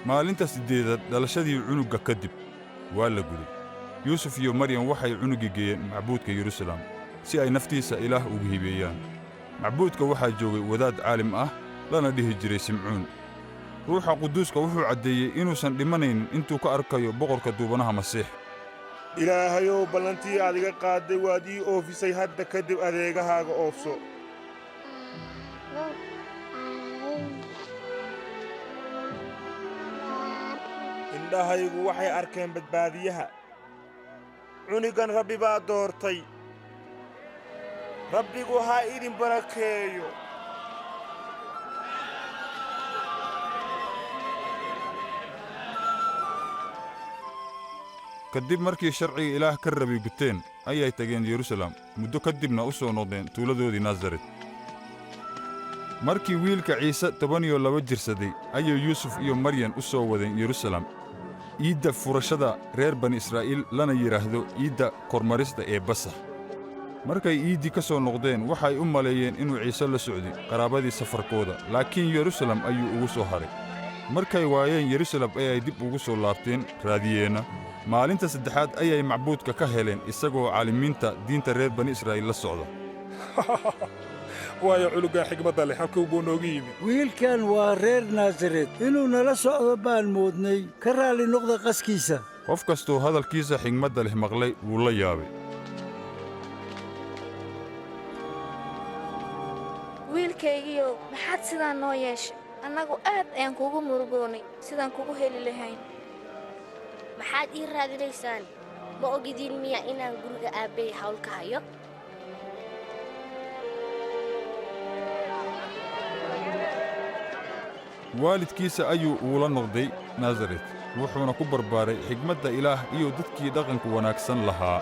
Maalinta siddeedaad dhalashadii cunugga ka dib waa la guday. Yuusuf iyo Maryam waxay cunuggii geeyeen macbuudka Yeruusaalem si ay naftiisa Ilaah ugu hibeeyaan. Macbuudka waxaa joogay wadaad caalim ah, lana dhihi jiray Simcuun. Ruuxa Quduuska wuxuu caddeeyey inuusan dhimanaynin intuu ka arkayo boqorka duubanaha Masiix. Ilaahayow, ballantii aad iga qaadday waad ii oofisay. Hadda kadib adeegahaaga oofso. Indhahaygu waxay arkeen badbaadiyaha. Cunigan Rabbi baa doortay. Rabbigu ha idin barakeeyo. Kadib markii sharciga Ilaah ka rabay guteen, ayay tageen Yeruusaalem, muddo ka dibna u soo noqdeen tuuladoodii Nasaret. Markii wiilka Ciise 12 jirsaday, ayuu Yuusuf iyo Maryan u soo wadeen Yeruusaalem iidda furashada reer Bani Israa'iil, lana yidhaahdo iidda kormarista ee Basax. Markay iiddii ka soo noqdeen, waxay u maleeyeen inuu Ciise la socday qaraabadii safarkooda, laakiin Yeruusaalem ayuu ugu soo hadhay. Markay waayeen Yeruusaalem ayay dib ugu soo laabteen raadiyeenna. Maalinta saddexaad ayay macbuudka ka heleen isagoo caalimiinta diinta reer Bani Israa'iil la socda. Waayo, cunugaa xigmadda leh halkuu buu noogu yimid? Wiilkan waa reer Naasaret. Inuu nala socdo baan moodnay. Ka raalli noqda qaskiisa. Qof kastuu hadalkiisa xigmadda leh maqlay wuu la yaabay. Wiilkaygiiyow, maxaad sidaan noo yeeshay? Annagu aad ayaan kuugu murugoonnay sidaan kugu heli lahayn. Maxaad ii raadinaysaan? Ma ogidiin miya inaan guriga aabbay hawl ka hayo? Waalidkiisa ayuu uula noqday Nasaret, wuxuuna ku barbaaray xigmadda Ilaah iyo dadkii dhaqanka wanaagsan lahaa.